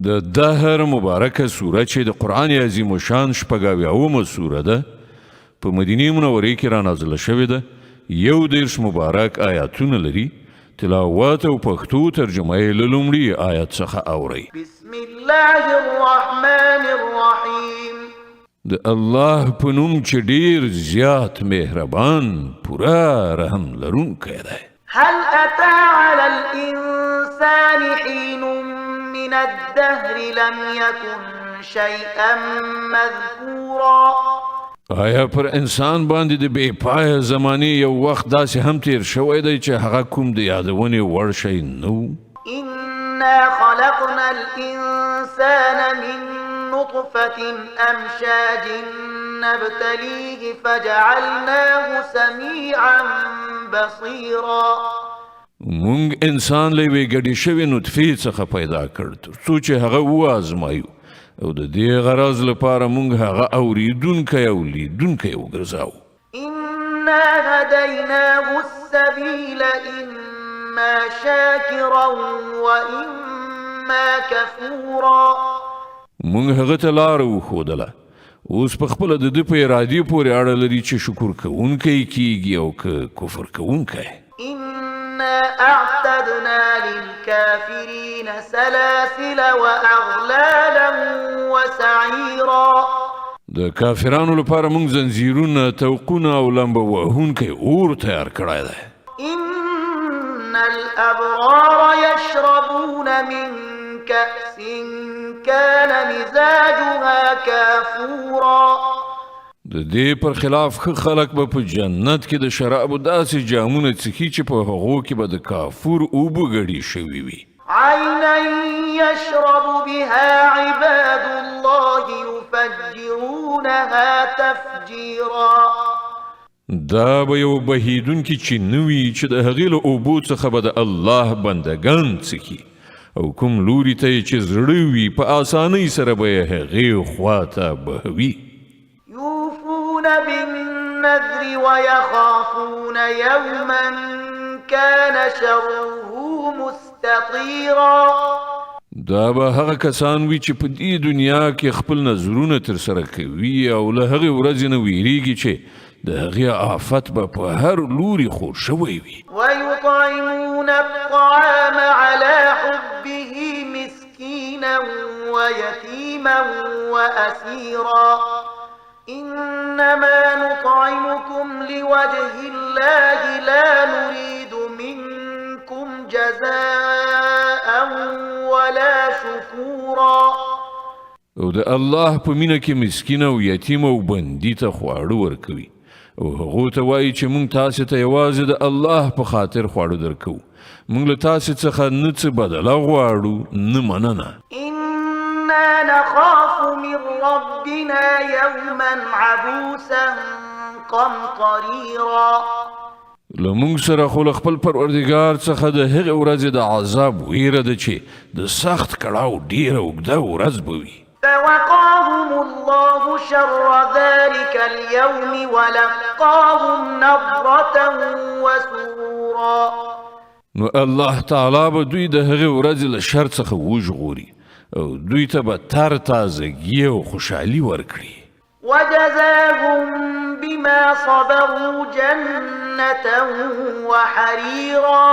د دهر مبارکه سوره چې د قرآن عظیم الشان شپږاویاومه سوره ده، په مدینه منورې کې را نازله شوې ده. 31 مبارک آیاتونه لري. تلاوت او پښتو ترجمه یې له لومړي آیت څخه اورئ. بسم الله الرحمن الرحیم. د الله په نوم چې ډیر زیات مهربان، پوره رحم لرونکی دی. هل أتى على الإنسان حين من الدهر لم يكن شيئا مذكورا؟ آیا پر انسان باندې د بې پایه زمانې یو وخت داسې هم تیر شوی دی چې هغه کوم د یادونې وړ شی نه و؟ إنا خلقنا الإنسان من نطفة أمشاج نبتليه فجعلناه سميعا بصيرا. مونږ انسان له یوې ګډې شوې نطفې څخه پیدا کړ تر څو چې هغه وازمایو، او د دې غرض لپاره مونږ هغه اوریدونکی او لیدونکی وګرځاو. إنا هديناه السبيل إما شاكرا وإما كفورا. مونږ هغه ته لاره وښودله، اوس په خپله د ده په ارادې پورې اړه لري چې شکر کوونکی کیږي او که کفر کوونکی. إنا أعتدنا للكافرين سلاسل وأغلالا وسعيرا. د کافرانو لپاره مونږ زنځیرونه، توقونه او لمبه وهونکی اور تیار کړی دی. إن الأبرار يشربون من كأس كان مزاجها كافورا. د دې پر خلاف ښه خلک به په جنت کې د شرابو داسې جامونه څښي چې په هغو کې به د کافور اوبه ګډې شوې وي. عينا يشرب بها عباد الله يفجرونها تفجيرا. دا به یو بهیدونکي چینه وي چې د هغې له اوبو څخه به د الله بندګان څښي، او کوم لوري ته یې چې زړه وي په اسانۍ سره به یې هغې خواته بهوي. يوفون بالنذر ويخافون يوما كان شره مستطيرا. دا به هغه کسان وي چې په دې دنیا کې خپل نذرونه ترسره کوي او له هغې ورځې نه ویریږي چې د هغې آفت به په هر لوري خور شوی وي. ويطعمون الطعام على حبه مسكينا ويتيما وأسيرا. إنما نطعمكم لوجه الله لا نريد منكم جزاء ولا شكورا. او د الله په مینه کې مسکین او یتیم او بندي ته خواړه ورکوي، او هغو ته وایي چې مونږ تاسې ته یوازې د الله په خاطر خواړه درکوو، مونږ له تاسې څخه نه څه بدله غواړو نه مننه. إنا نخاف من ربنا يوما عبوسا قمطريرا. له مونږ سره خو له خپل پروردګار څخه د هغې ورځې د عذاب ویره ده چې د سخت کړاو ډېره اوږده ورځ به وي. فوقاهم الله شر ذلك اليوم ولقاهم نضرة وسرورا. نو الله تعالی به دوی د هغې ورځې له شر څخه وژغوري او دوی ته به تر تازګي او خوشحالي ورکړي. وجزاهم بما صبروا جنة وحريرا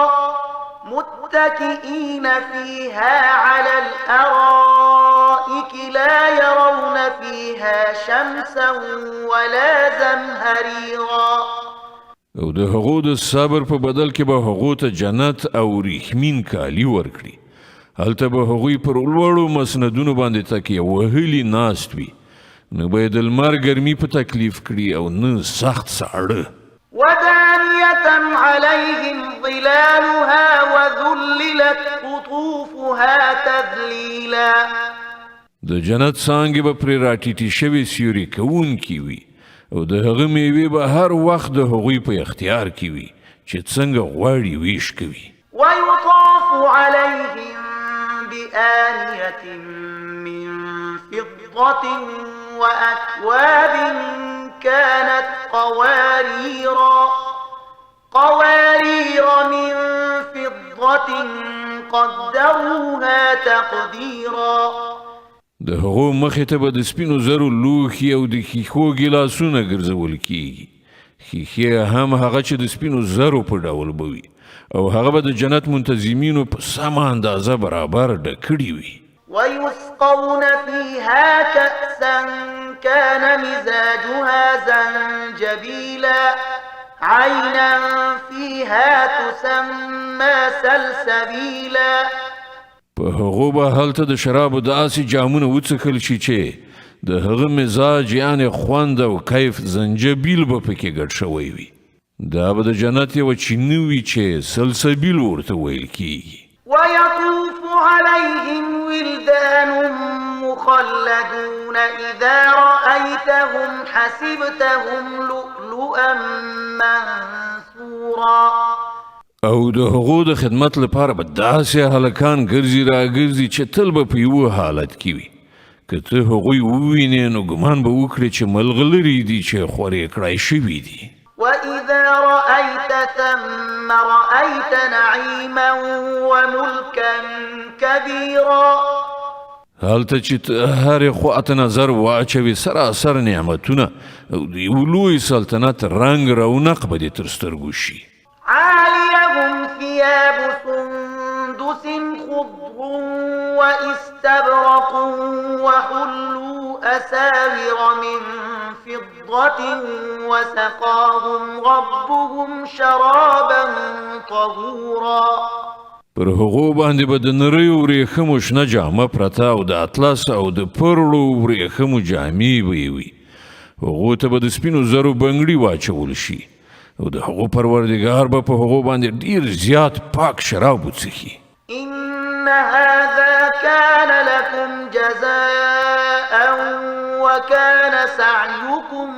متكئين فيها على الأرائك لا يرون فيها شمسا ولا زمهريرا. او د هغو د صبر په بدل کې به هغو ته جنت او ریښمین کالي ورکړي. هلته به هغوی پر لوړو مسندونو باندې تکیه وهلي ناست وي، نه به یې د لمر ګرمي په تکلیف کړي او نه سخت ساړه. ودانية عليهم ظلالها وذللت قطوفها تذليلا. د جنت څانګې به پرې راټیټې شوې سیوري کوونکې وي، او د هغه میوې به هر وخت د هغوی په اختیار کې وي چې څنګه غواړي ویش کوي. ويطاف عليهم بآنية من فضة وأكواب كانت قوارير من فضة قدروها تقديرا. د هغو مخې ته به د سپینو زرو لوښي او د ښیښو ګیلاسونه ګرځول کیږي. ښیښې هم هغه چې د سپینو زرو په ډول به وي، او هغه به د جنت منتظمینو په سمه اندازه برابر ډک کړي وي. ويسقون فيها كأسا كان مزاجها زنجبيلا عينا فيها تسمى سلسبيلا. په هغو به هلته د شرابو داسې جامونه وڅښل شي چې د هغه مزاج یعنې خوند او کیف زنجبیل به پکې ګډ شوی وي. دا به د جنت یوه چینه وي چې سلسبیل ورته ویل کیږي. ويطوف عليهم ولدان مخلدون إذا رأيتهم حسبتهم لؤلؤا منثورا. او د هغو د خدمت لپاره به داسې هلکان ګرځي راګرځي چې تل به په یوه حالت کې وي. که ته هغوی ووینې نو ګمان به وکړې چې ملغلرې دي چې خورې کړای شوي دي. وإذا رأيت ثم رأيت نعيما وملكا كبيرا. هلته چې ته هرې خوا ته نظر واچوې سراسر نعمتونه او د یو لوی سلطنت رنګ رونق به دې تر سترګو شي. عاليهم ثياب سندس خضر واستبرق وحلوا أساور من فضة وسقاهم ربهم شرابا طهورا. پر هغو باندې به د نریو ورېښمو شنه جامه پرته او د اطلس او د پرړو ورېښمو جامې به یې وي. هغو ته به د سپینو زرو بنګړي واچول شي او د هغو پروردګار به په هغو باندې ډیر زیات پاک شراب وڅښي. إن هذا كان لكم جزاء وكان سعيكم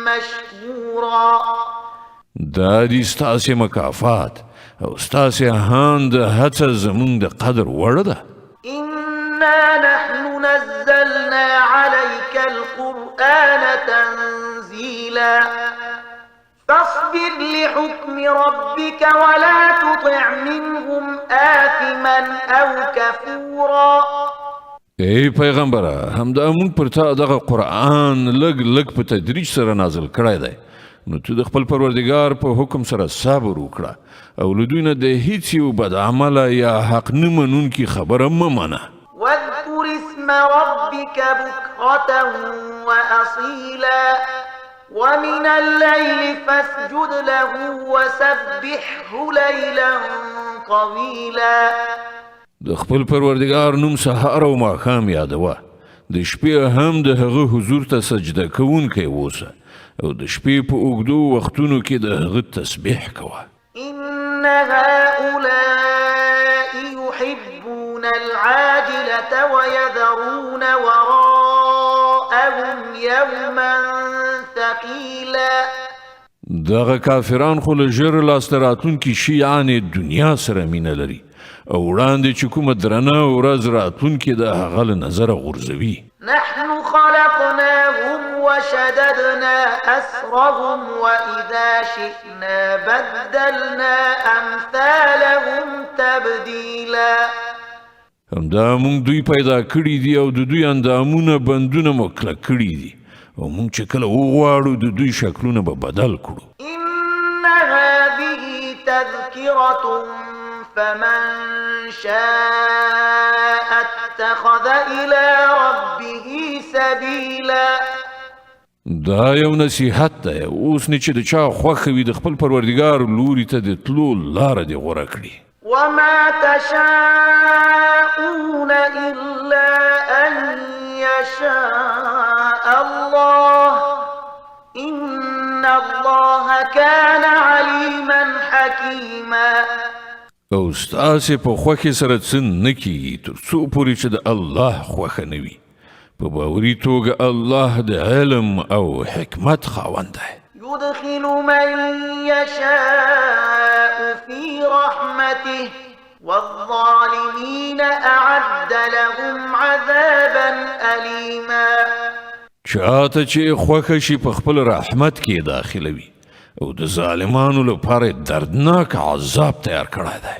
مشكورا. دا دي ستاسې مکافات او ستاسې هاند هڅه زموږ د قدر وړ ده. إنا نحن نزلنا عليك القرآن تنزيلا فاصبر لحكم ربك ولا تطع منهم آثما أو كفورا. ای پیغمبره، همدا موږ پر تا دغه قرآن لږ لږ په تدریج سره نازل کړی دی، نو ته د خپل پروردګار په حکم سره صبر وکړه او له دوی نه د هیڅ یو بدعمله یا حق نه منونکي خبره مه منه. واذكر اسم ربك بكرة وأصيلا ومن الليل فاسجد له وسبحه ليلا طويلا. د خپل پروردګار نوم سهار او ماښام یادوه، د شپې هم د هغه حضور ته سجده کوونکی اوسه او د شپې په اوږدو وختونو کې د هغه تسبیح کوه. إن هؤلاء يحبون العاجلة ويذرون وراءهم يوما ثقيلا. دغه کافران خو له ژر لاسته راتلونکي شي یعنې دنیا سره مینه لري او وړاندې چې کومه درنه ورځ راتلونکې ده هغه له نظره غورځوي. نحن خلقناهم وشددنا أسرهم وإذا شئنا بدلنا أمثالهم تبديلا. همدا موږ دوی پیدا کړي دي او د دوی اندامونه بندونه مو کلک کړي دي او موږ چې کله وغواړو د دوی شکلونه به بدل کړو. إن هذه تذكرة فمن شاء اتخذ إلى ربه سبيلا. دا یو نصیحت دی، اوس نه چې د چا خوښه وي د خپل پروردګار لوري ته د تلو لاره دې غوره کړي. وما تشاءون إلا أن يشاء الله إن الله كان عليما حكيما. او ستاسې په خوښې سره څه نه کیږي تر څو پورې چې د الله خوښه نه وي. په باوري توګه الله د علم او حکمت خاوند دی. يدخل من يشاء في رحمته والظالمين أعد لهم عذابا أليما. چاته چې خوښه شي په خپل رحمت کې داخلوي او د ظالمانو لپاره دردناک عذاب تیار کړی دی.